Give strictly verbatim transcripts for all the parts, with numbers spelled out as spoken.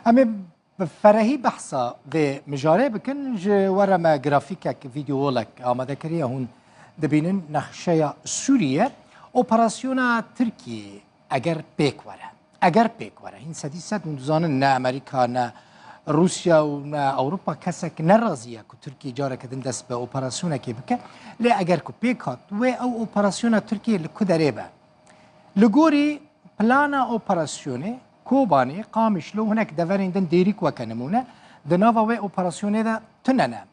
Em ê bi ferehî behsa vê mijarê bikin. Ji we re me grafîkek, vîdeo wallek amade kiriye. Hûn dibînin nexşeya Sûriye. Operasyona Tirkiyê eger pêk were, eger pêk were, hîn sedî sed hûn dizanin ne Amerîka, ne Rûsya û ne Ewropa kesek ne razî ye ku Tirkiye careke din dest bi operasyonekê bike. Lê eger ku pêk hat wê ew operasyona Tirkiyê li ku derê be? Li gorî plana operasyonê Kobanê, Qamişlo û hinek deverên din Dêrîk weke nimûne di nava wê operasyonê de tune ne.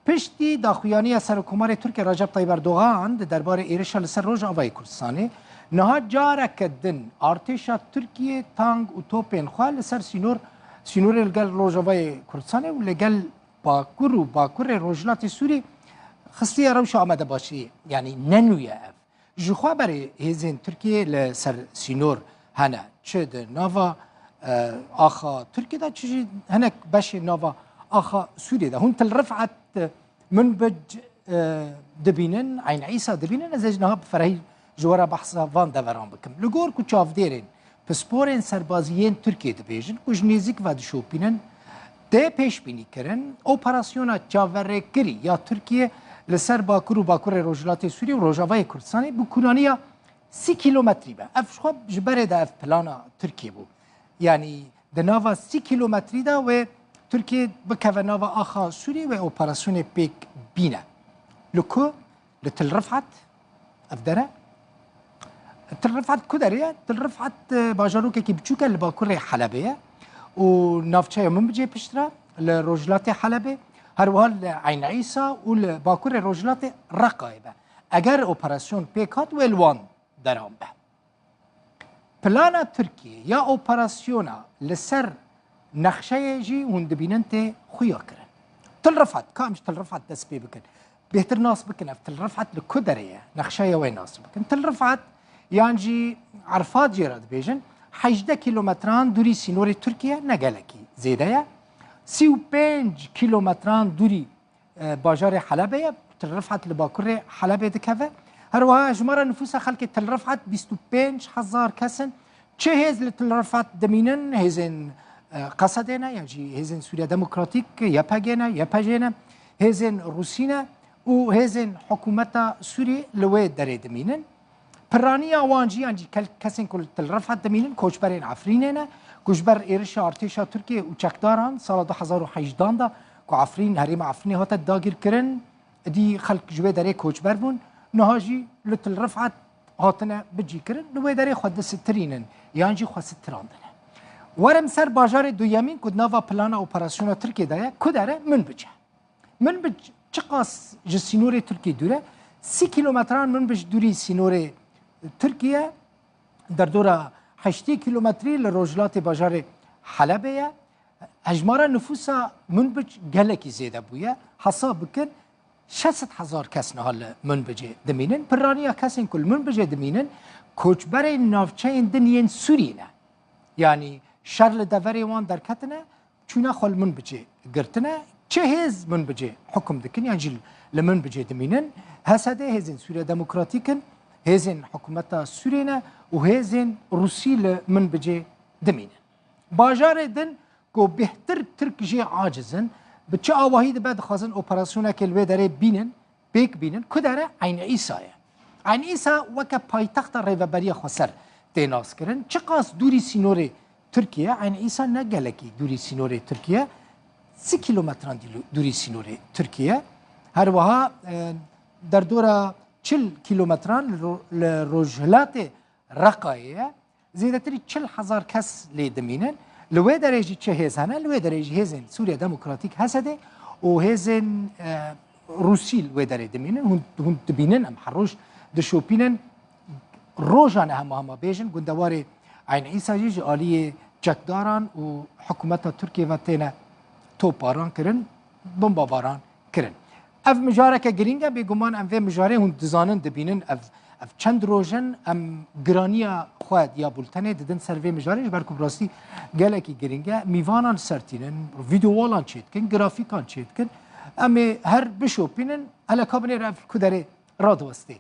Piştî daxuyaniya Serokkomarê Tirkiye Recep Tayyip Erdogan di derbarê êrişa li ser Rojavayê Kurdistanê, niha careke din artêşa Tirkiye tang û topên xwe li ser sînor, sînorê li gel Rojavayê Kurdistanê û li gel Bakur û Bakurê Rojhilatê Sûrî xistiye rewşa amadebaşiyê. Yanî ne nû ye ev. Ji xwe berê hêzên Tirkiyê li ser sînor hene. Çi di nava, e, axa Tirkiyê de, çi jî hinek beşê nava axa Sûriyê de. Hûn Til Rifet, e, Minbic, e, dibînin, Eyn Îsa dibînin. Ez ê ji niha bi ferehî ji we re behsa van deveran bikim. Li gor ku çavdêrên pisporên serbazî yên Tirkiyê dibêjin ku ji nêzîk ve dişopînin, tê pêşbînîkirin, operasyona çaverêkirî ya Tirkiyê li ser Bakur û Bakurê Rojhilatê Sûriyê û Rojavayê Kurdistanê bi kûraniya sî kîlometrî be. Ev ji xwe ji berê de ev plana Tirkiyê bû. Yanî di nava sî kîlometrî de wê Tirkiyê bikeve nava axa Sûriyê, wê operasyonê pêk bîne. Li ku? Li Til Rifet, ev dere. Til Rifet ku derê ye? Til Rifet, e, bajarokekî biçûk e, li bakurê Helebê ye û navçeya Minbicê piştre li rojhilatê Helebê, her wiha li Eyn Îsa û li bakurê rojhilatê Reqayê be. Eger operasyon pêk hat, wê li wan deran be. Plana Tirkiyê ya operasyona li ser nexşeyê jî hûn dibînin tê xuya kirin. Til Rifet, ka em ji Til Rifet dest pê bikin. Bêhtir nas bikin ev Til Rifet li ku derê ye, nexşeya wê nas bikin. Til Rifet, yan jî Erfad jê re dibêjin, hejdeh kîlometran dûrî sînorê Tirkiye, ne gelekî zêde ye. Sî û pênc kîlometran dûrî e, bajarê Helebê ye. Til Rifet li bakurê Helebê dikeve. Her wiha hejmara nifûsa xelkê Til Rifet bîst û pênc hezar kes in. Çi hêz li Til Rifet dimînin? Hêzên, e, Qesedê ne, yan jî hêzên Sûriya Demokratîk, Y P G ne, Y P J ne, hêzên Rûsî ne û hêzên hikûmeta Sûrî li wê derê dimînin. Piraniya wan jî, yan jî kel-, kesên ku li Til Rifet dimînin, koçberên Efrînê ne, ku ji ber êrişa artêşa Tirkiyê û çekdaran sala du hezar û hejdehan de ku Efrîn, herêma Efrînê hate dagirkirin, êdî xelk ji wê derê koçber bûn, niha jî li Til Rifet hatine bicîkirin, li wê derê xwe disitirînin, yan jî xwe sitirandine. Werim ser bajarê duyemîn ku di nava plana operasyona Tirkiyê de ye, ku dere? Minbic e. Minbic çiqas ji sînorê Tirkiyê dûr e? Sî kîlometran Minbic dûrî sînorê Tirkiyê, derdora heştê kîlometrî li rojhilatê bajarê Helebê ye. Hejmara nifûsa Minbic gelekî zêde bûye. Hesab bikin, şeş sed hezar kes niha li Minbicê dimînin. Piraniya kesên ku li Minbicê dimînin, koçberên navçeyên din yên Sûrî ne. Yanî şer li deverê wan derketine, çûne xwe li Minbicê girtine. Çi hêz Minbicê hukum dikin, yan jî li Minbicê dimînin? H S D, hêzên Sûriya Demokratîk in, hêzên hikûmeta Sûriyê ne û hêzên Rûsî li Minbicê dimînin. Bajarê din ku bêhtir Tirk jê aciz in, bi çi awahî dibe dixwazin operasyonekê li wê derê bînin, pêk bînin, ku dere? Eyn Îsa ye. Eyn Îsa weke paytexta Rêveberiya Xweser tê naskirin. Çiqas dûrî sînorê Tirkiye, Eyn Îsa ne gelekî dûrî sînorê Tirkiye, sî kîlometran dîlo-, dûrî sînorê Tirkiye. Her wiha, e, derdora çil kîlometran li ro-, li rojhilatê Reqayê ye. Zêdetirî çil hezar kes lê dimînin. Li wê derê jî çi hêz hene? Li wê derê jî hêzên Sûriya Demokratîk, H S D, û hêzên, e, Rûsî li wê derê dimînin. Hûn, hûn dibînin, em her roj dişopînin. Rojane hema hema bêjin, gundewarê Eyn Îsa jî ji aliyê çekdaran û hikûmeta Tirkiyê ve têne topbaran kirin, bombabaran kirin. Ev mijareke girîng e, bêguman em vê mijarê hûn dizanin, dibînin. Ev, ev çend roj in, em giraniya xwe ya bultenê didin ser vê mijarê, ji ber ku bi rastî gelekî girîng e. Mîvanan ser tînin, vîdeowalan çêdikin, grafîkan çêdikin. Em ê her bişopînin, hele ka binêre ev ku derê radiwestê.